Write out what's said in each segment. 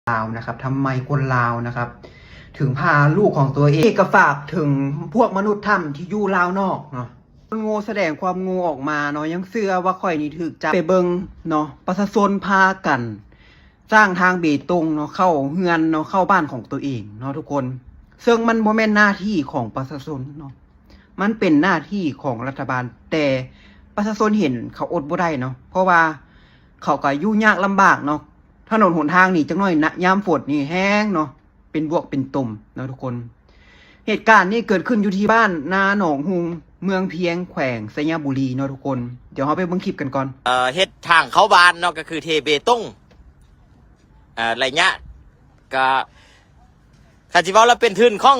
ລາວນະຄັບ ທຳໄມຄົນລາວນະຄັບ ເຖິງພາລູກຂອງຕົວເອງ ກໍຝາກເຖິງພວກມະນຸດຖ້ຳທີ່ຢູ່ລາວນອກເນາະ ຄົນໂງ່ສະແດງຄວາມໂງ່ອອກມາເນາະ ຍັງເຊື່ອວ່າຂ້ອຍນີ້ຖືກຈັບ ໄປເບິ່ງເນາະ ປະຊາຊົນພາກັນ ສ້າງທາງເບຕົງເນາະ ເຂົ້າເຮືອນເນາະ ເຂົ້າບ້ານຂອງຕົວເອງເນາະທຸກຄົນ ເຊິ່ງມັນບໍ່ແມ່ນໜ້າທີ່ຂອງປະຊາຊົນເນາະ ມັນເປັນໜ້າທີ່ຂອງລັດຖະບານ ແຕ່ປະຊາຊົນເຫັນເຂົາອົດບໍ່ໄດ້ເນາະ ເພາະວ່າເຂົາກໍຢູ່ຍາກລຳບາກເນາະ ຖະໜົນຫົນທາງນີ້ຈັກໜ້ອຍນະ ຍາມຝົນນີ້ແຮງເນາະ ເປັນບວກເປັນຕົມເນາະທຸກຄົນ. ເຫດການນີ້ເກີດຂຶ້ນຢູ່ທີ່ບ້ານນາໜອງຮຸ່ງ ເມືອງພຽງ ແຂວງໄຊຍະບູລີເນາະທຸກຄົນ. ດຽວເຮົາໄປເບິ່ງຄລິບກັນກ່ອນ. ເອີ ເຮັດທາງເຂົ້າບ້ານເນາະ ກໍຄືເທເບຕົງ ເອີ ໄລຍະ ກໍ ຄັນຊິເວົ້າແລ້ວເປັນທຶນຂອງ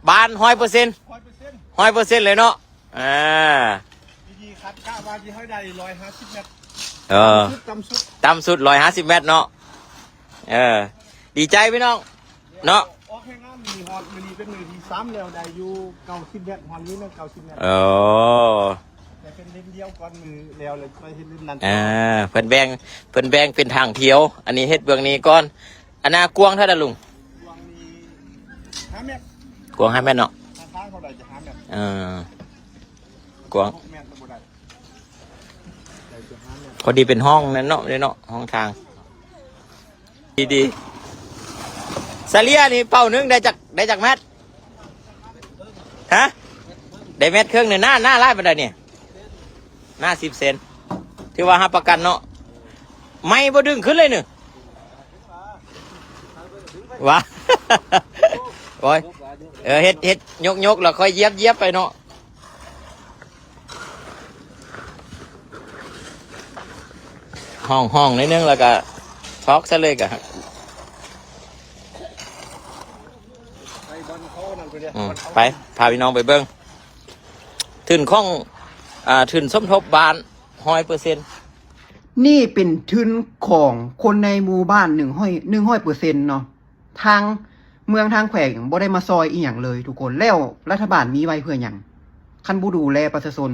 ບ້ານຮ້ອຍເປີເຊັນ ຮ້ອຍເປີເຊັນ ຮ້ອຍເປີເຊັນເລີຍເນາະ. ອ່າ ວິທີຄັດກະວ່າຊິໃຫ້ໄດ້ຮ້ອຍຫ້າສິບແມັດ ເອີ ຕ່ຳສຸດ ຕ່ຳສຸດ ຕ່ຳສຸດຮ້ອຍຫ້າສິບແມັດເນາະ. ເອີ ດີໃຈພີ່ນ້ອງເນາະ ອອກແຮງງານມື້ນີ້ ຮອດມື້ນີ້ເປັນມື້ທີສາມແລ້ວ ໄດ້ຢູ່ເກົ້າສິບແມັດ ຮອດມື້ໜຶ່ງເກົ້າສິບແມັດ. ເອີ ແຕ່ເປັນເຫຼັ້ມດຽວກ່ອນ ມື້ແລ້ວ ແລ້ວຄ່ອຍເຮັດເຫຼັ້ມນັ້ນ. ອ່າ ເພິ່ນແບ່ງ ເພິ່ນແບ່ງເປັນທາງທ່ຽວ ອັນນີ້ເຮັດເບື້ອງນີ້ກ່ອນ. ອັນນາກວ້າງເທົ່າໃດລຸງ? ກວ້າງນີ້ຫ້າແມັດ ກວ້າງຫ້າແມັດເນາະ. ທາງເຂົ້າໄດ້ຈະຫ້າແມັດ ເອີ ກວ້າງຫົກແມັດ ບໍ່ໄດ້ ໄດ້ຈະຫ້າແມັດ ພໍດີເປັນຫ້ອງນັ້ນເນາະ ເນາະ ຫ້ອງທາງ ດີໆ. ສະເລ່ຍນີ້ເປົາໜຶ່ງໄດ້ຈັກ ໄດ້ຈັກແມັດ? ຮະ? ໄດ້ແມັດເຄິ່ງນີ້. ໜ້າ ໜ້າຫຼາຍປານໃດນີ້? ໜ້າສິບເຊັນ ຖືວ່າຮັບປະກັນເນາະ. ໄມ້ບໍ່ດຶງຂຶ້ນເລີຍນີ້ ວ່າ ໂອ້ຍ ເອີ ເຮັດ ເຮັດ ຍົກໆ ແລ້ວຄ່ອຍຢຽບໆ ໄປເນາະ. ຫ້ອງໆ ໜ້ອຍໜຶ່ງ ແລ້ວກໍຊອກໃສ່ເລີຍກໍ ອືມ ໄປ ພາພີ່ນ້ອງໄປເບິ່ງ ທຶນຂອງ ອ່າ ທຶນສົມທົບບ້ານຮ້ອຍເປີເຊັນ. ນີ້ເປັນທຶນຂອງຄົນໃນໝູ່ບ້ານໜຶ່ງຮ້ອຍ ໜຶ່ງຮ້ອຍເປີເຊັນເນາະ. ທາງເມືອງທາງແຂວງບໍ່ໄດ້ມາຊ່ອຍອີ່ຫຍັງເລີຍທຸກຄົນ ແລ້ວລັດຖະບານມີໄວ້ເພື່ອຫຍັງ ຄັນບໍ່ດູແລປະຊາຊົນ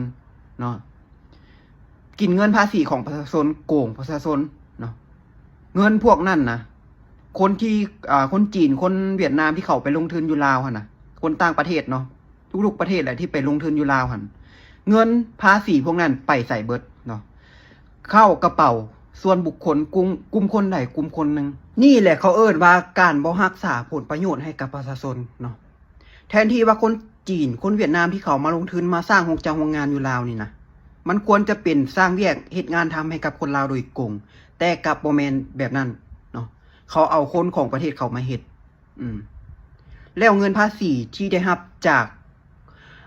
ເນາະ? ກິນເງິນພາສີຂອງປະຊາຊົນ ໂກງປະຊາຊົນເນາະ. ເງິນພວກນັ້ນນະ ຄົນທີ່ ອ່າ ຄົນຈີນ ຄົນຫວຽດນາມທີ່ເຂົ້າໄປລົງທຶນຢູ່ລາວຫັ້ນນະ ຄົນຕ່າງປະເທດເນາະ ທຸກໆ ປະເທດແຫຼະທີ່ໄປລົງທຶນຢູ່ລາວຫັ້ນ ເງິນພາສີພວກນັ້ນໄປໃສເບິດເນາະ? ເຂົ້າກະເປົາສ່ວນບຸກຄົນ ກຸ່ມ ກຸ່ມຄົນໃດກຸ່ມຄົນໜຶ່ງ. ນີ້ແຫຼະເຂົາເອີ້ນວ່າການບໍ່ຮັກສາຜົນປະໂຫຍດໃຫ້ກັບປະຊາຊົນເນາະ. ແທນທີ່ວ່າຄົນຈີນ ຄົນຫວຽດນາມທີ່ເຂົາມາລົງທຶນມາສ້າງໂຮງຈັກໂຮງງານຢູ່ລາວນີ້ນະ ມັນຄວນຈະເປັນສ້າງວຽກເຮັດງານທຳໃຫ້ກັບຄົນລາວໂດຍກົງ ແຕ່ກັບບໍ່ແມ່ນແບບນັ້ນເນາະ. ເຂົາເອົາຄົນຂອງປະເທດເຂົາມາເຮັດ ອືມ ແລ້ວເງິນພາສີທີ່ໄດ້ຮັບຈາກ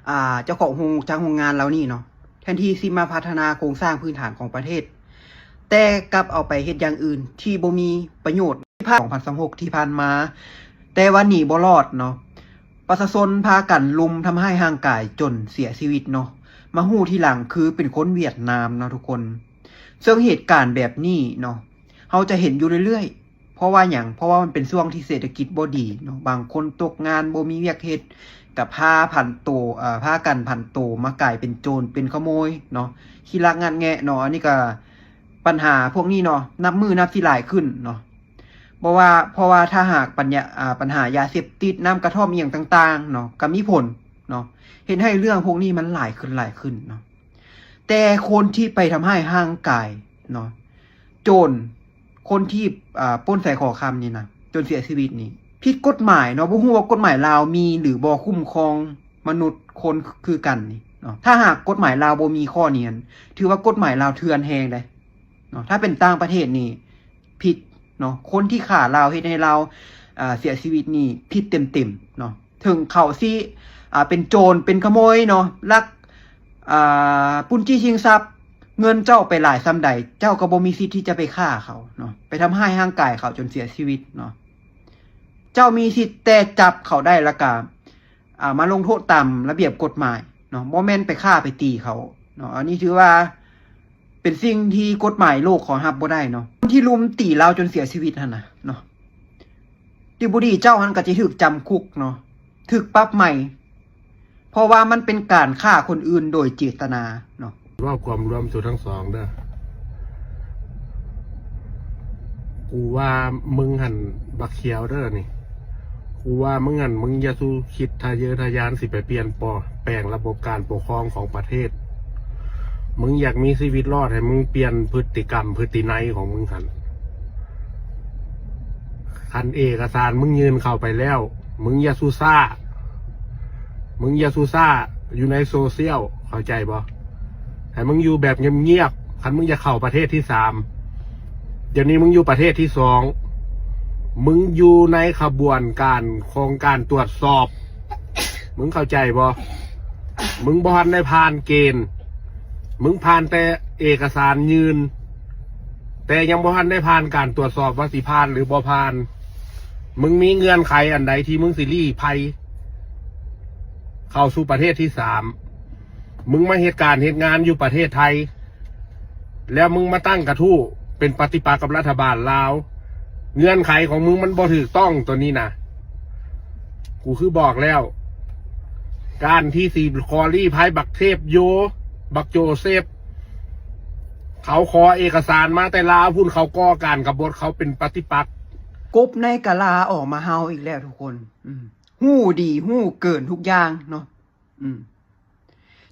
ອ່າ ເຈົ້າຂອງໂຮງຈັກໂຮງງານເຫຼົ່ານີ້ເນາະ ແທນທີ່ຊິມາພັດທະນາໂຄງສ້າງພື້ນຖານຂອງປະເທດ ແຕ່ກັບເອົາໄປເຮັດຢ່າງອື່ນທີ່ບໍ່ມີປະໂຫຍດ. ປີສອງພັນຊາວຫົກທີ່ຜ່ານມາ ແຕ່ວ່າໜີບໍ່ລອດເນາະ ປະຊາຊົນພາກັນລຸມທຳຮ້າຍຮ່າງກາຍຈົນເສຍຊີວິດເນາະ ມາຮູ້ທີຫຼັງຄືເປັນຄົນຫວຽດນາມເນາະທຸກຄົນ. ເຊິ່ງເຫດການແບບນີ້ເນາະ ເຮົາຈະເຫັນຢູ່ເລື້ອຍໆ ເພາະວ່າຫຍັງ? ເພາະວ່າມັນເປັນຊ່ວງທີ່ເສດຖະກິດບໍ່ດີເນາະ ບາງຄົນຕົກງານ ບໍ່ມີວຽກເຮັດ ກໍພາຜັນໂຕ ເອີ ພາກັນຜັນໂຕມາກາຍເປັນໂຈນ ເປັນຂະໂມຍເນາະ ຂີ້ລັກງັດແງະເນາະ. ອັນນີ້ກໍ ບັນຫາພວກນີ້ເນາະ ນັບມື້ນັບຊິຫຼາຍຂຶ້ນເນາະ ບໍ່ວ່າ ເພາະວ່າຖ້າຫາກປັນຍາ ອ່າ ບັນຫາຢາເສບຕິດ ນ້ຳກະທ່ອມ ອີ່ຫຍັງຕ່າງໆເນາະ ກໍມີຜົນເນາະ ເຮັດໃຫ້ເລື່ອງພວກນີ້ມັນຫຼາຍຂຶ້ນ ຫຼາຍຂຶ້ນເນາະ. ແຕ່ຄົນທີ່ໄປທຳຮ້າຍຮ່າງກາຍເນາະ ໂຈນ ຄົນທີ່ ອ່າ ປຸ້ນສາຍຂໍຄຳນີ້ນະ ຈົນເສຍຊີວິດນີ້ ຜິດກົດໝາຍເນາະ. ບໍ່ຮູ້ວ່າກົດໝາຍລາວມີຫຼືບໍ່ຄຸ້ມຄອງມະນຸດຄົນຄືກັນນີ້ເນາະ. ຖ້າຫາກກົດໝາຍລາວບໍ່ມີຂໍ້ນີ້ ຖືວ່າກົດໝາຍລາວເຖື່ອນແຮງເດ້ເນາະ. ຖ້າເປັນຕ່າງປະເທດນີ້ຜິດເນາະ. ຄົນທີ່ຂ້າລາວ ເຮັດໃຫ້ລາວ ອ່າ ເສຍຊີວິດນີ້ຜິດເຕັມໆເນາະ. ເຖິງເຂົາຊິ ອ່າ ເປັນໂຈນ ເປັນຂະໂມຍເນາະ ລັກ ອ່າ ປຸ້ນຈີ້ຊິງຊັບ ເງິນເຈົ້າໄປຫຼາຍສ່ຳໃດ ເຈົ້າກໍບໍ່ມີສິດທີ່ຈະໄປຂ້າເຂົາເນາະ ໄປທຳຮ້າຍຮ່າງກາຍເຂົາຈົນເສຍຊີວິດເນາະ. ເຈົ້າມີສິດແຕ່ຈັບເຂົາໄດ້ ແລ້ວກະ ອ່າ ມາລົງໂທດຕາມລະບຽບກົດໝາຍເນາະ ບໍ່ແມ່ນໄປຂ້າໄປຕີເຂົາເນາະ. ອັນນີ້ຖືວ່າ ເປັນສິ່ງທີ່ກົດໝາຍໂລກເຂົາຮັບບໍ່ໄດ້ເນາະ. ຄົນທີ່ລຸມຕີລາວຈົນເສຍຊີວິດຫັ້ນນະເນາະ ດີບໍ່ດີເຈົ້າຫັ້ນກໍຈະຖືກຈຳຄຸກເນາະ ຖືກປັບໃໝ ເພາະວ່າມັນເປັນການຂ້າຄົນອື່ນໂດຍເຈດຕະນາເນາະ. ເວົ້າຄວາມລວມສູ່ທັງສອງເດີ. ກູວ່າມຶງຫັ້ນບັກຂຽວເດີນີ້ ກູວ່າມຶງຫັ້ນ ມຶງຢ່າສູ່ຄິດທະເຍີທະຍານຊິໄປປ່ຽນ ແປງລະບົບການປົກຄອງຂອງປະເທດ. ມຶງຢາກມີຊີວິດລອດ ໃຫ້ມຶງປ່ຽນພຶດຕິກຳ ພຶດຕິໄນຂອງມຶງຫັ້ນ. ຄັນເອກະສານມຶງຍື່ນເຂົ້າໄປແລ້ວ ມຶງຢ່າສູ່ຊ້າ ມຶງຢ່າສູ່ຊ້າຢູ່ໃນໂຊຊຽວ ເຂົ້າໃຈບໍ່? ໃຫ້ມຶງຢູ່ແບບງຽບໆ ຄັນມຶງຢາກເຂົ້າປະເທດທີສາມ. ດຽວນີ້ມຶງຢູ່ປະເທດທີສອງ ມຶງຢູ່ໃນຂະບວນການຂອງການຕວດສອບ ມຶງເຂົ້າໃຈບໍ່? ມຶງບໍ່ທັນໄດ້ຜ່ານເກນ ມຶງຜ່ານແຕ່ເອກະສານຍື່ນ ແຕ່ຍັງບໍ່ທັນໄດ້ຜ່ານການຕວດສອບວ່າຊິຜ່ານຫຼືບໍ່ຜ່ານ. ມຶງມີເງື່ອນໄຂອັນໃດທີ່ມຶງຊິລີ້ໄພເຂົ້າສູ່ປະເທດທີສາມ? ມຶງມາເຮັດການເຮັດງານຢູ່ປະເທດໄທ ແລ້ວມຶງມາຕັ້ງກະທູ້ເປັນປະຕິປັກກັບລັດຖະບານລາວ. ເງື່ອນໄຂຂອງມຶງມັນບໍ່ຖືກຕ້ອງໂຕນີ້ນະ. ກູຄືບອກແລ້ວ ການທີ່ຊິຂໍລີ້ໄພບັກເທບໂຍ ບັກໂຈເຊບ ເຂົາຂໍເອກະສານມາແຕ່ລາວພຸ້ນ ເຂົາກໍ່ການກະບົດ ເຂົາເປັນປະຕິປັກ. ກົບໃນກະລາອອກມາເຫົ່າອີກແລ້ວທຸກຄົນ. ອືມ ຮູ້ດີຮູ້ເກີນທຸກຢ່າງເນາະ. ອືມ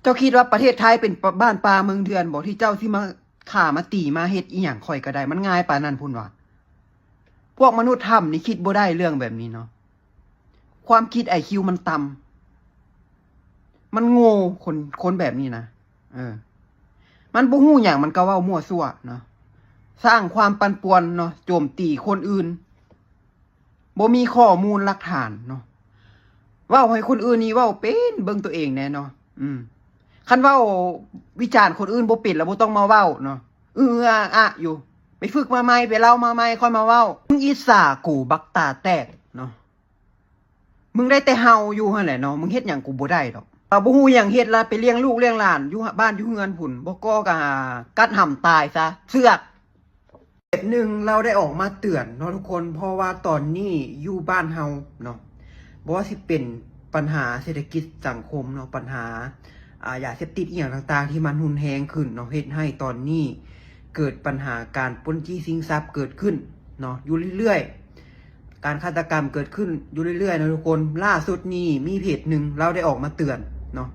ເຈົ້າຄິດວ່າປະເທດໄທເປັນປະ ບ້ານປ່າເມືອງເຖື່ອນບໍ່ ທີ່ເຈົ້າຊິມາຂ້າມາຕີມາເຮັດອີ່ຫຍັງຂ້ອຍກໍໄດ້? ມັນງ່າຍປານນັ້ນພຸ້ນຫວາ? ພວກມະນຸດຖ້ຳນີ້ຄິດບໍ່ໄດ້ເລື່ອງແບບນີ້ເນາະ. ຄວາມຄິດໄອຄິວມັນຕ່ຳ ມັນໂງ່ ຄົນ ຄົນແບບນີ້ນະ. ເອີ ມັນບໍ່ຮູ້ຫຍັງ ມັນກໍເວົ້າມົ້ວຊົ່ວເນາະ ສ້າງຄວາມປັ່ນປ່ວນເນາະ ໂຈມຕີຄົນອື່ນ ບໍ່ມີຂໍ້ມູນຫຼັກຖານເນາະ. ເວົ້າໃຫ້ຄົນອື່ນນີ້ເວົ້າເປັນ ເບິ່ງໂຕເອງແດ່ເນາະ. ອືມ ຄັນເວົ້າວິຈານຄົນອື່ນບໍ່ເປັນລະບໍ່ຕ້ອງມາເວົ້າເນາະ ອືອອາອະຢູ່. ໄປຝຶກມາໃໝ່ ໄປເລົ່າມາໃໝ່ ຄ່ອຍມາເວົ້າ. ມຶງອິດສາກູບັກຕາແຕກເນາະ. ມຶງໄດ້ແຕ່ເຫົ່າຢູ່ຫັ້ນແຫຼະເນາະ ມຶງເຮັດຫຍັງກູບໍ່ໄດ້ດອກ. ເອົາ ບໍ່ຮູ້ຫຍັງເຮັດລະ ໄປລ້ຽງລູກລ້ຽງຫຼານຢູ່ບ້ານຢູ່ເຮືອນພຸ້ນ ບໍ່ກໍກະກັດຫຳຕາຍຊະ ເຊືອກ. ເຂດໜຶ່ງລາວໄດ້ອອກມາເຕືອນເນາະທຸກຄົນ ເພາະວ່າຕອນນີ້ຢູ່ບ້ານເຮົາເນາະ ບໍ່ວ່າຊິເປັນປັນຫາເສດຖະກິດສັງຄົມເນາະ ປັນຫາ ອາ ຢາເສບຕິດອີ່ຫຍັງຕ່າງໆ ທີ່ມັນຮຸນແຮງຂຶ້ນເນາະ ເຮັດໃຫ້ຕອນນີ້ເກີດປັນຫາການປຸ້ນຈີ້ຊິງຊັບເກີດຂຶ້ນເນາະ ຢູ່ເລື້ອຍໆ ການຄາດຕະກຳເກີດຂຶ້ນຢູ່ເລື້ອຍໆເນາະທຸກຄົນ. ລ່າສຸດນີ້ມີເພຈໜຶ່ງລາວໄດ້ອອກມາເຕືອນເນາະ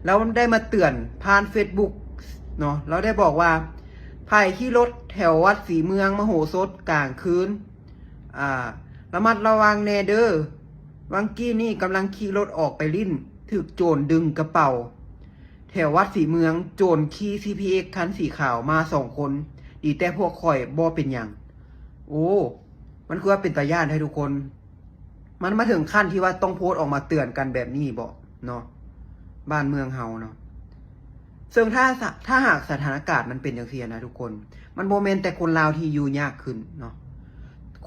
ລາວໄດ້ມາເຕືອນຜ່ານເຟສບຸກເນາະ ລາວໄດ້ບອກວ່າ ໃຜຂີ່ລົດແຖວວັດສີເມືອງມະໂຫສົດກາງຄືນ ອາ ລະມັດລະວັງແດ່ເດີ. ຫວ່າງກີ້ນີ້ກຳລັງຂີ່ລົດອອກໄປຫຼິ້ນ ຖືກໂຈນດຶງກະເປົາ ແຖວວັດສີເມືອງ ໂຈນຂີ່ຊີພີເອັກຄັນສີຂາວມາສອງຄົນ ດີແຕ່ພວກຂ້ອຍບໍ່ເປັນຫຍັງ. ໂອ້ ມັນຄືວ່າເປັນຕາຢ້ານແທ້ທຸກຄົນ. ມັນມາເຖິງຂັ້ນທີ່ວ່າຕ້ອງໂພສອອກມາເຕືອນກັນແບບນີ້ບໍເນາະ ບ້ານເມືອງເຮົາເນາະ. ເຊິ່ງຖ້າ ຖ້າຫາກສະຖານະການມັນເປັນຈັ່ງຊີ້ນະທຸກຄົນ ມັນບໍ່ແມ່ນແຕ່ຄົນລາວທີ່ຢູ່ຍາກຂຶ້ນເນາະ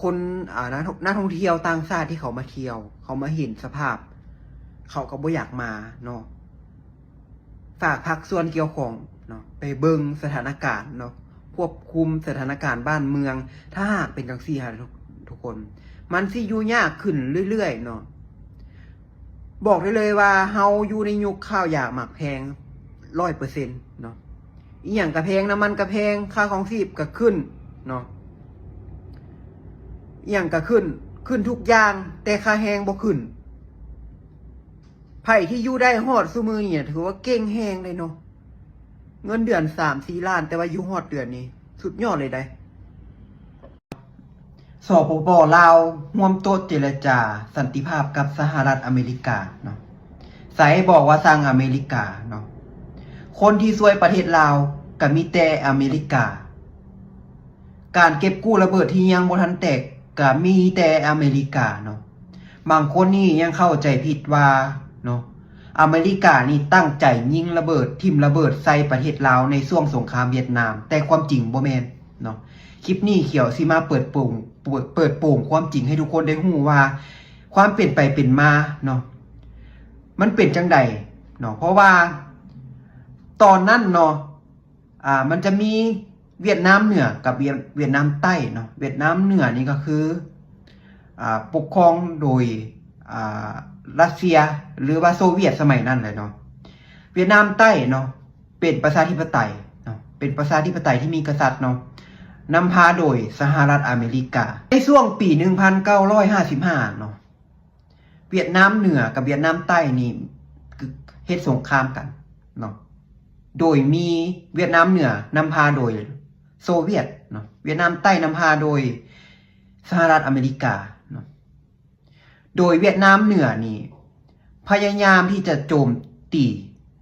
ຄົນ ອາ ນັກ ນັກທ່ອງທ່ຽວຕ່າງຊາດທີ່ເຂົາມາທ່ຽວ ເຂົາມາເຫັນສະພາບ ເຂົາກໍບໍ່ຢາກມາເນາະ. ຝາກພາກສ່ວນກ່ຽວຂ້ອງເນາະ ໄປເບິ່ງສະຖານະການເນາະ ຄວບຄຸມສະຖານະການບ້ານເມືອງ ຖ້າຫາກເປັນຈັ່ງຊີ້ຫັ້ນ ທຸກ ທຸກຄົນ ມັນຊິຢູ່ຍາກຂຶ້ນເລື້ອຍໆເນາະ. ບອກໄດ້ເລີຍວ່າເຮົາຢູ່ໃນຍຸກຂ້າວຢາກໝາກແພງ ຮ້ອຍເປີເຊັນເນາະ. ອີ່ຫຍັງກະແພງ ນ້ຳມັນກະແພງ ຄ່າຄອງຊີບກະຂຶ້ນເນາະ ອີ່ຫຍັງກະຂຶ້ນ ຂຶ້ນທຸກຢ່າງ ແຕ່ຄ່າແຮງບໍ່ຂຶ້ນ. ໃຜທີ່ຢູ່ໄດ້ຮອດຊຸມື້ນີ້ນະ ຖືວ່າເກັ່ງແຮງເລີຍເນາະ. ເງິນເດືອນສາມສີ່ລ້ານ ແຕ່ວ່າຢູ່ຮອດເດືອນນີ້ ສຸດຍອດເລີຍໃດ. ສປປ ລາວ ຮ່ວມໂຕະເຈລະຈາສັນຕິພາບກັບສະຫະລັດອາເມລິກາເນາະ. ໃສບອກວ່າສັ່ງອາເມລິກາເນາະ. ຄົນທີ່ຊ່ວຍປະເທດລາວກະມີແຕ່ອາເມລິກາ. ການເກັບກູ້ລະເບີດທີ່ຍັງບໍ່ທັນແຕກກະມີແຕ່ອາເມລິກາເນາະ. ບາງຄົນນີ້ຍັງເຂົ້າໃຈຜິດວ່າເນາະ ອາເມລິການີ້ຕັ້ງໃຈຍິງລະເບີດ ຖິ້ມລະເບີດໃສ່ປະເທດລາວໃນຊ່ວງສົງຄາມຫວຽດນາມ ແຕ່ຄວາມຈິງບໍ່ແມ່ນເນາະ. ຄລິບນີ້ຂຽວຊິມາເປີດໂປງ ເປີດ ເປີດໂປງຄວາມຈິງໃຫ້ທຸກຄົນໄດ້ຮູ້ວ່າ ຄວາມເປັນໄປເປັນມາເນາະ ມັນເປັນຈັ່ງໃດເນາະ. ເພາະວ່າຕອນນັ້ນເນາະ ອ່າ ມັນຈະມີຫວຽດນາມເໜືອກັບຫວຽດ ຫວຽດນາມໃຕ້ເນາະ. ຫວຽດນາມເໜືອນີ້ກໍຄື ອ່າ ປົກຄອງໂດຍ ອ່າ ຣັດເຊຍ ຫຼືວ່າໂຊວຽດສະໄໝນັ້ນແຫຼະເນາະ. ຫວຽດນາມໃຕ້ເນາະ ເປັນປະຊາທິປະໄຕເນາະ ເປັນປະຊາທິປະໄຕທີ່ມີກະສັດເນາະ. ນຳພາໂດຍສະຫະລັດອາເມລິກາ. ໃນຊ່ວງປີໜຶ່ງພັນເກົ້າຮ້ອຍຫ້າສິບຫ້າເນາະ, ຫວຽດນາມເໜືອກັບຫວຽດນາມໃຕ້ນີ້ເຮັດສົງຄາມກັນເນາະ, ໂດຍມີຫວຽດນາມເໜືອນຳພາໂດຍໂຊວຽດເນາະ, ຫວຽດນາມໃຕ້ນຳພາໂດຍສະຫະລັດອາເມລິກາເນາະ. ໂດຍຫວຽດນາມເໜືອນີ້ພະຍາຍາມທີ່ຈະໂຈມຕີ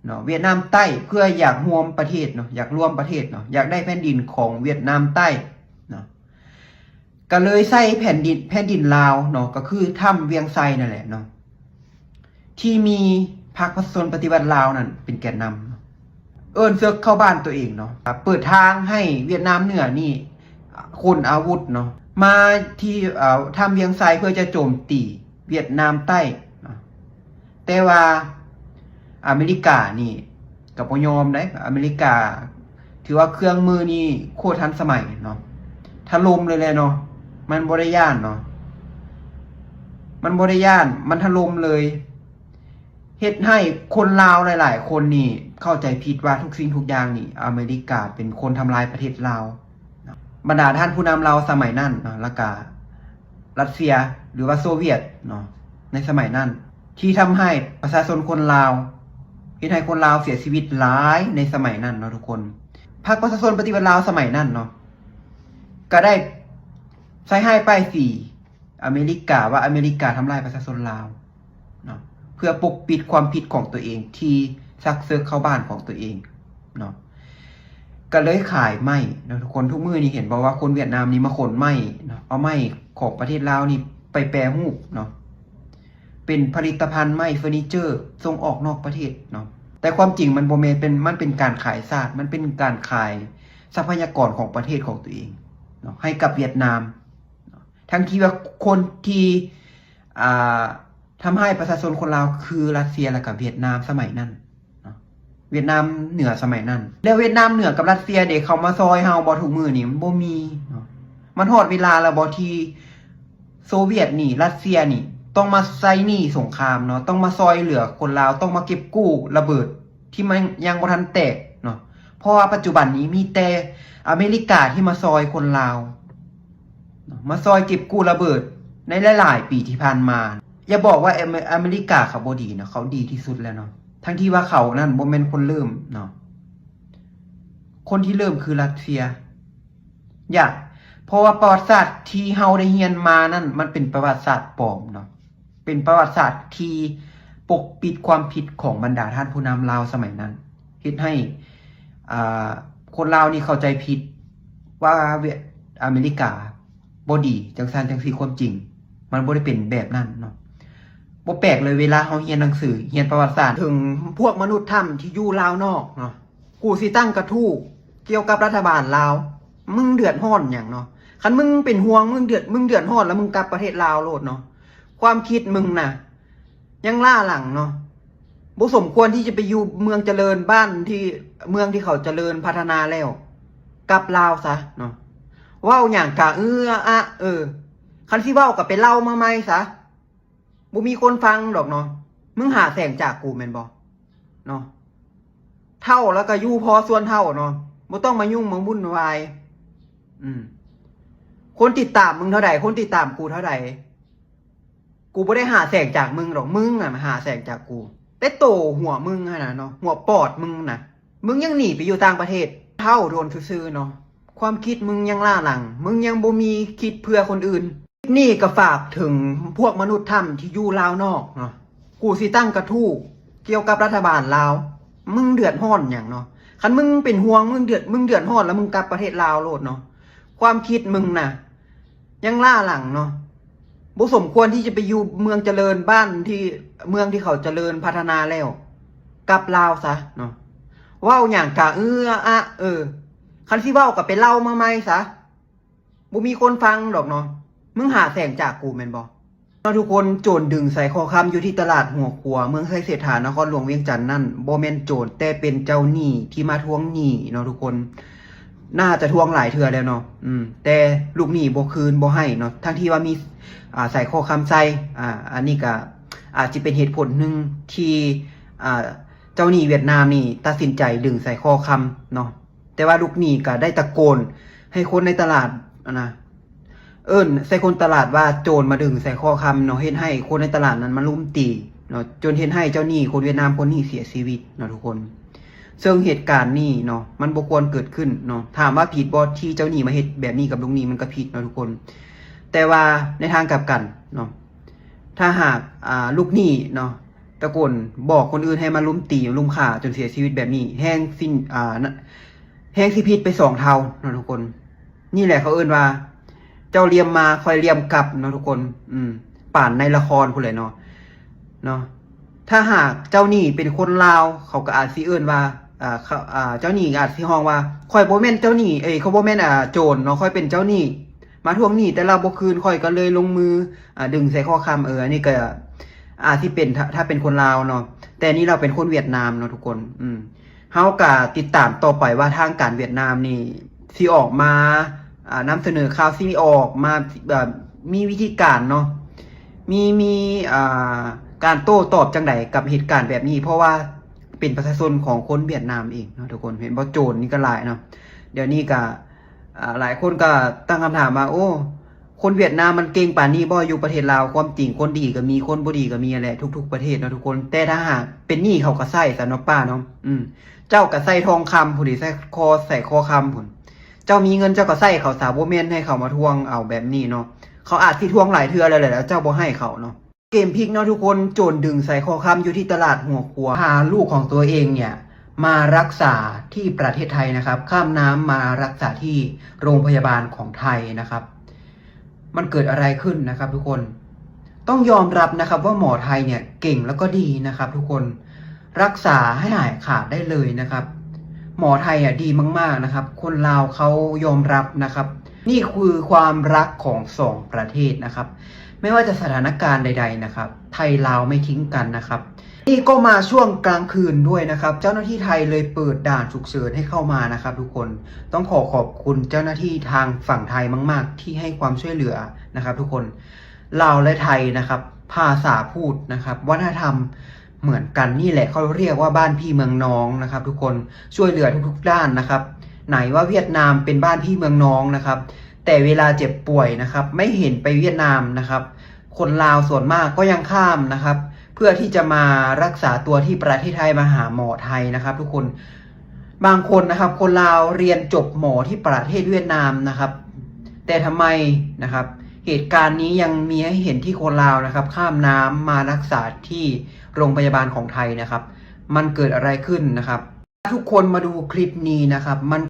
ເນາະ ຫວຽດນາມໃຕ້ ເພື່ອຢາກຮວມປະເທດເນາະ, ຢາກລວມປະເທດເນາະ, ຢາກໄດ້ແຜ່ນດິນຂອງຫວຽດນາມໃຕ້ເນາະ, ກໍເລີຍໃຊ້ແຜ່ນດິນ ແຜ່ນດິນລາວເນາະ, ກໍຄືຖ້ຳວຽງໄຊນັ້ນແຫຼະເນາະ ທີ່ມີພັກປະຊາຊົນປະຕິວັດລາວນັ້ນເປັນແກນນຳເນາະ. ເອີ້ນເສິກເຂົ້າບ້ານຕົວເອງເນາະ, ເປີດທາງໃຫ້ຫວຽດນາມເໜືອນີ້ຂົນອາວຸດເນາະ ມາທີ່ ເອີ ຖ້ຳວຽງໄຊ ເພື່ອຈະໂຈມຕີຫວຽດນາມໃຕ້ເນາະ. ແຕ່ວ່າອາເມລິການີ້ກໍບໍ່ຍອມເດ້, ອາເມລິກາຖືວ່າເຄື່ອງມືນີ້ໂຄດທັນສະໄໝເນາະ, ຖະຫຼົ່ມເລີຍແຫຼະເນາະ, ມັນບໍ່ໄດ້ຢ້ານເນາະ, ມັນບໍ່ໄດ້ຢ້ານ, ມັນຖະຫຼົ່ມເລີຍ. ເຮັດໃຫ້ຄົນລາວຫຼາຍໆຄົນນີ້ເຂົ້າໃຈຜິດວ່າທຸກສິ່ງທຸກຢ່າງນີ້ ອາເມລິກາເປັນຄົນທຳລາຍປະເທດລາວເນາະ. ບັນດາທ່ານຜູ້ນຳລາວສະໄໝນັ້ນເນາະ ແລ້ວກະຣັດເຊຍ ຫຼືວ່າໂຊວຽດເນາະ ໃນສະໄໝນັ້ນ ທີ່ທຳຮ້າຍປະຊາຊົນຄົນລາວ, ເຮັດໃຫ້ຄົນລາວເສຍຊີວິດຫຼາຍໃນສະໄໝນັ້ນເນາະທຸກຄົນ. ພັກປະຊາຊົນປະຕິວັດລາວສະໄໝນັ້ນເນາະ ກະໄດ້ໃສ່ຮ້າຍປ້າຍສີ ອາເມລິກາ ວ່າອາເມລິກາທຳລາຍປະຊາຊົນລາວເນາະ ເພື່ອປົກປິດຄວາມຜິດຂອງຕົວເອງທີ່ຊັກເສິກເຂົ້າບ້ານຂອງຕົວເອງເນາະ, ກໍເລີຍຂາຍໄມ້ເນາະທຸກຄົນ. ທຸກມື້ນີ້ເຫັນບໍ່ວ່າຄົນຫວຽດນາມນີ້ມາຂົນໄມ້ເນາະ, ເອົາໄມ້ຂອງປະເທດລາວນີ້ໄປແປຮູບເນາະ, ເປັນຜະລິດຕະພັນໄມ້ເຟີນີເຈີສົ່ງອອກນອກປະເທດເນາະ. ແຕ່ຄວາມຈິງມັນບໍ່ແມ່ນເປັນ, ມັນເປັນການຂາຍຊາດ, ມັນເປັນການຂາຍຊັບພະຍາກອນຂອງປະເທດຂອງຕົວເອງເນາະ ໃຫ້ກັບຫວຽດນາມ. ທັງທີ່ວ່າຄົນທີ່ ອ່າ ທຳຮ້າຍປະຊາຊົນຄົນລາວຄືຣັດເຊຍ ແລະກະຫວຽດນາມສະໄໝນັ້ນເນາະ, ຫວຽດນາມເໜືອສະໄໝນັ້ນ. ແລ້ວຫວຽດນາມເໜືອກັບຣັດເຊຍເດ ເຂົາມາຊ່ອຍເຮົາບໍ່ທຸກມື້ນີ້? ມັນບໍ່ມີເນາະ. ມັນຮອດເວລາແລ້ວບໍ່ທີ່ໂຊວຽດນີ້ ຣັດເຊຍນີ້ ຕ້ອງມາໃຊ້ໜີ້ສົງຄາມເນາະ, ຕ້ອງມາຊ່ອຍເຫຼືອຄົນລາວ, ຕ້ອງມາເກັບກູ້ລະເບີດ ທີ່ມັນຍັງບໍ່ທັນແຕກເນາະ. ເພາະວ່າປັດຈຸບັນນີ້ມີແຕ່ອາເມລິກາທີ່ມາຊ່ອຍຄົນລາວເນາະ, ມາຊ່ອຍເກັບກູ້ລະເບີດໃນຫຼາຍໆປີທີ່ຜ່ານມາ. ຢ່າບອກວ່າອາເມ, ອາເມລິກາເຂົາບໍ່ດີເນາະ, ເຂົາດີທີ່ສຸດແລ້ວເນາະ, ທັງທີ່ວ່າເຂົານັ້ນບໍ່ແມ່ນຄົນເລີ່ມເນາະ. ຄົນທີ່ເລີ່ມຄືຣັດເຊຍ. ຢ່າ, ເພາະວ່າປະຫວັດສາດທີ່ເຮົາໄດ້ຮຽນມານັ້ນ ມັນເປັນປະຫວັດສາດປອມເນາະ. ເປັນປະຫວັດສາດທີ່ປົກປິດຄວາມຜິດຂອງບັນດາທ່ານຜູ້ນຳລາວສະໄໝນັ້ນ, ເຮັດໃຫ້ ອ່າ ຄົນລາວນີ້ເຂົ້າໃຈຜິດວ່າຫວຽດ, ອາເມລິກາບໍ່ດີ ຈັ່ງຊັ້ນຈັ່ງຊີ້. ຄວາມຈິງມັນບໍ່ໄດ້ເປັນແບບນັ້ນເນາະ. ບໍ່ແປກເລີຍ ເວລາເຮົາຮຽນໜັງສື, ຮຽນປະຫວັດສາດ ເຖິງພວກມະນຸດຖ້ຳທີ່ຢູ່ລາວນອກເນາະ, ກູຊິຕັ້ງກະທູ້ກ່ຽວກັບລັດຖະບານລາວ. ມຶງເດືອດຮ້ອນຫຍັງເນາະ? ຄັນມຶງເປັນຫ່ວງ, ມຶງເດືອດ, ມຶງເດືອດຮ້ອນແລ້ວມຶງກັບປະເທດລາວໂລດເນາະ. ຄວາມຄິດມຶງນະ ຍັງລ້າຫຼັງເນາະ, ບໍ່ສົມຄວນທີ່ຈະໄປຢູ່ເມືອງຈະເລີນ, ບ້ານທີ່, ເມືອງທີ່ເຂົາຈະເລີນພັດທະນາແລ້ວ. ກັບລາວຊະເນາະ. ເວົ້າຫຍັງກະເອື້ອອະເອີ. ຄັນຊິເວົ້າກະໄປເລົ່າມາໃໝ່ຊະ. ບໍ່ມີຄົນຟັງດອກເນາະ. ມຶງຫາແສງຈາກກູແມ່ນບໍ່ເນາະ? ເຖົ້າແລ້ວກໍຢູ່ພໍສ່ວນເຖົ້າເນາະ, ບໍ່ຕ້ອງມາຫຍຸ້ງມາວຸ່ນວາຍ. ອືມ ຄົນຕິດຕາມມຶງເທົ່າໃດ? ຄົນຕິດຕາມກູເທົ່າໃດ? ກູບໍ່ໄດ້ຫາແສງຈາກມຶງດອກ, ມຶງນະຫາແສງຈາກກູ. ແຕ່ໂຕຫົວມຶງຫັ້ນນະເນາະ, ຫົວປອດມຶງນະ, ມຶງຍັງໜີໄປຢູ່ຕ່າງປະເທດ. ເຖົ້າໂດນຊື່ໆເນາະ. ຄວາມຄິດມຶງຍັງລ້າຫຼັງ, ມຶງຍັງບໍ່ມີຄິດເພື່ອຄົນອື່ນ. ນີ້ກໍຝາກເຖິງພວກມະນຸດຖ້ຳທີ່ຢູ່ລາວນອກເນາະ, ກູຊິຕັ້ງກະທູ້ກ່ຽວກັບລັດຖະບານລາວ. ມຶງເດືອດຮ້ອນຫຍັງເນາະ? ຄັນມຶງເປັນຫ່ວງ, ມຶງເດືອດ, ມຶງເດືອດຮ້ອນແລ້ວມຶງກັບປະເທດລາວໂລດເນາະ. ຄວາມຄິດມຶງນະ ຍັງລ້າຫຼັງເນາະ, ບໍ່ສົມຄວນທີ່ຈະໄປຢູ່ເມືອງຈະເລີນ, ບ້ານທີ່, ເມືອງທີ່ເຂົາຈະເລີນພັດທະນາແລ້ວ. ກັບລາວຊະເນາະ. ເວົ້າຫຍັງກະເອື້ອອະເອີ. ຄັນຊິເວົ້າກໍໄປເລົ່າມາໃໝ່ຊະ. ບໍ່ມີຄົນຟັງດອກເນາະ. ມຶງຫາແສງຈາກກູແມ່ນບໍ່ເນາະ? ທຸກຄົນ, ໂຈນດຶງໄຊຂໍ້ຄຳຢູ່ທີ່ຕະຫຼາດຫົວຂົວ ເມືອງໄຊເສດຖາ ນະຄອນຫຼວງວຽງຈັນນັ້ນ ບໍ່ແມ່ນໂຈນ, ແຕ່ເປັນເຈົ້າໜີ້ທີ່ມາທວງໜີ້ເນາະທຸກຄົນ. ໜ້າຈະທວງຫຼາຍເທື່ອແລ້ວເນາະ, ອືມ ແຕ່ລູກໜີ້ບໍ່ຄືນ, ບໍ່ໃຫ້ເນາະ, ທັງທີ່ວ່າມີ ອ່າ ໄຊຂໍ້ຄຳໃສ່. ອ່າ ອັນນີ້ກະອາດຊິເປັນເຫດຜົນໜຶ່ງທີ່ ອ່າ ເຈົ້າໜີ້ຫວຽດນາມນີ້ຕັດສິນໃຈດຶງໄຊຂໍ້ຄຳເນາະ. ແຕ່ວ່າລູກໜີ້ກໍໄດ້ຕະໂກນ ໃຫ້ຄົນໃນຕະຫຼາດ ອັນນະ ເອີ້ນໃສ່ຄົນຕະຫຼາດວ່າໂຈນມາດຶງສາຍຄໍຄຳເນາະ ເຮັດໃຫ້ຄົນໃນຕະຫຼາດນັ້ນມາລຸມຕີເນາະ ຈົນເຮັດໃຫ້ເຈົ້າໜີ້ຄົນຫວຽດນາມຄົນນີ້ເສຍຊີວິດເນາະທຸກຄົນ. ເຊິ່ງເຫດການນີ້ເນາະ ມັນບໍ່ຄວນເກີດຂຶ້ນເນາະ. ຖາມວ່າຜິດບໍ່ທີ່ເຈົ້າໜີ້ມາເຮັດແບບນີ້ກັບລູກໜີ້? ມັນກໍຜິດເນາະທຸກຄົນ. ແຕ່ວ່າໃນທາງກັບກັນເນາະ ຖ້າຫາກ ອ່າ ລູກໜີ້ເນາະ ຕະໂກນບອກຄົນອື່ນໃຫ້ມາລຸມຕີ ລຸມຂ້າຈົນເສຍຊີວິດແບບນີ້ ແຮງຊິ ອ່າ ແຮງຊິຜິດໄປສອງເທົ່າເນາະທຸກຄົນ. ນີ້ແຫຼະເຂົາເອີ້ນວ່າ ເຈົ້າຫຼ່ຽມມາ ຂ້ອຍຫຼ່ຽມກັບເນາະທຸກຄົນ. ອືມ ປານໃນລະຄອນພຸ້ນແຫຼະເນາະ ເນາະ. ຖ້າຫາກເຈົ້າໜີ້ເປັນຄົນລາວ ເຂົາກໍອາດຊິເອີ້ນວ່າ ອ່າ ເຂົາ ອ່າ ເຈົ້າໜີ້ອາດຊິຮ້ອງວ່າ ຂ້ອຍບໍ່ແມ່ນເຈົ້າໜີ້ ເອີຍ ຂ້ອຍບໍ່ແມ່ນ ອ່າ ໂຈນເນາະ ຂ້ອຍເປັນເຈົ້າໜີ້ ມາທວງໜີ້ແຕ່ລາວບໍ່ຄືນ ຂ້ອຍກໍເລີຍລົງມື ອ່າ ດຶງໃສ່ຂໍ້ຄຳ. ເອີ ອັນນີ້ກໍອາດຊິເປັນ ຖ້າ ຖ້າເປັນຄົນລາວເນາະ ແຕ່ນີ້ລາວເປັນຄົນຫວຽດນາມເນາະທຸກຄົນ. ອືມ ເຮົາກໍຕິດຕາມຕໍ່ໄປວ່າທາງການຫວຽດນາມນີ້ຊິອອກມາ ອ່າ ນຳສະເໜີຂ່າວ ຊິອອກມາ ແບບ ມີວິທີການເນາະ ມີ ມີ ອ່າ ການໂຕ້ຕອບຈັ່ງໃດກັບເຫດການແບບນີ້ ເພາະວ່າເປັນປະຊາຊົນຂອງຄົນຫວຽດນາມເອງເນາະທຸກຄົນ. ເຫັນບໍ່ ໂຈນນີ້ກໍຫຼາຍເນາະ ດຽວນີ້ກໍ ອ່າ ຫຼາຍຄົນກໍຕັ້ງຄຳຖາມວ່າ ໂອ້ ຄົນຫວຽດນາມມັນເກັ່ງປານນີ້ບໍ່ ຢູ່ປະເທດລາວ? ຄວາມຈິງຄົນດີກໍມີ ຄົນບໍ່ດີກໍມີຫັ້ນແຫຼະ ທຸກໆປະເທດເນາະທຸກຄົນ. ແຕ່ຖ້າຫາກເປັນໜີ້ເຂົາກໍໃຊ້ຊັ້ນເນາະປ້າເນາະ. ອືມ ເຈົ້າກໍໃສ່ທອງຄຳພຸ້ນເດ ໃສ່ຄໍ ໃສ່ຄໍຄຳພຸ້ນ. ເຈົ້າມີເງິນເຈົ້າກໍໃຊ້ເຂົາຊະ ບໍ່ແມ່ນໃຫ້ເຂົາມາທວງເອົາແບບນີ້ເນາະ. ເຂົາອາດຊິທວງຫຼາຍເທື່ອແລ້ວແຫຼະ ແລ້ວເຈົ້າບໍ່ໃຫ້ເຂົາເນາະ. ເກມພິກເນາະທຸກຄົນ ໂຈນດຶງສາຍຄໍຄຳຢູ່ທີ່ຕະຫຼາດຫົວຂົວ ພາລູກຂອງຕົວເອງເນ່ຍມາລັກສາທີ່ປະເທດໄທນະຄັບ ຂ້າມນ້ຳມາລັກສາທີ່ໂຮງພະຍາບານຂອງໄທນະຄັບ. ມັນເກີດອະໄລຂຶ້ນນະຄັບທຸກຄົນ? ຕ້ອງຍອມຮັບນະຄັບວ່າໝໍໄທເນ່ຍເກັ່ງແລ້ວກໍດີນະຄັບທຸກຄົນ ລັກສາໃຫ້ຫາຍຂາດໄດ້ເລີຍນະຄັບ. ໝໍໄທອະດີມາກໆນະຄັບ ຄົນລາວເຂົາຍອມຮັບນະຄັບ. ນີ້ຄືຄວາມຮັກຂອງສອງປະເທດນະຄັບ ແມ່ນວ່າຈະສະຖານະການໃດໆນະຄັບ ໄທລາວໄມ່ຖິ້ງກັນນະຄັບ. ນີ້ກໍມາຊ່ວງກາງຄືນດ້ວຍນະຄັບ ເຈົ້າໜ້າທີ່ໄທເລີຍເປີດດ່ານສຸກເສີນໃຫ້ເຂົ້າມານະຄັບທຸກຄົນ. ຕ້ອງຂໍຂອບຄຸນເຈົ້າໜ້າທີ່ທາງຝັ່ງໄທມາກໆທີ່ໃຫ້ຄວາມຊ່ວຍເຫຼືອນະຄັບທຸກຄົນ. ລາວ ແລະ ໄທນະຄັບ ພາສາພູດນະຄັບ ວັດທະນະທຳເໝືອນກັນ ນີ້ແຫຼະເຂົາຮຽກວ່າບ້ານພີ່ເມືອງນ້ອງນະຄັບທຸກຄົນ ຊ່ວຍເຫຼືອທຸກໆດ້ານນະຄັບ. ໄຫນວ່າຫວຽດນາມເປັນບ້ານພີ່ເມືອງນ້ອງນະຄັບ ແຕ່ເວລາເຈັບປ່ວຍນະຄັບ ໄມ່ເຫັນໄປຫວຽດນາມນະຄັບ ຄົນລາວສ່ວນມາກກໍຍັງຂ້າມນະຄັບ ເພື່ອທີ່ຈະມາລັກສາຕົວທີ່ປະເທດໄທ ມາຫາໝໍໄທນະຄັບທຸກຄົນ. ບາງຄົນນະຄັບ ຄົນລາວຮຽນຈົບໝໍທີ່ປະເທດຫວຽດນາມນະຄັບ ແຕ່ທຳໄມນະຄັບ ເຫດການນີ້ຍັງມີໃຫ້ເຫັນທີ່ຄົນລາວນະຄັບ ຂ້າມນ້ຳມາລັກສາທີ່ໂຮງພະຍາບານຂອງໄທນະຄັບ? ມັນເກີດອະໄລຂຶ້ນນະຄັບ? ທຸກຄົນມາດູຄລິບນີ້ນະຄັບ ມັນ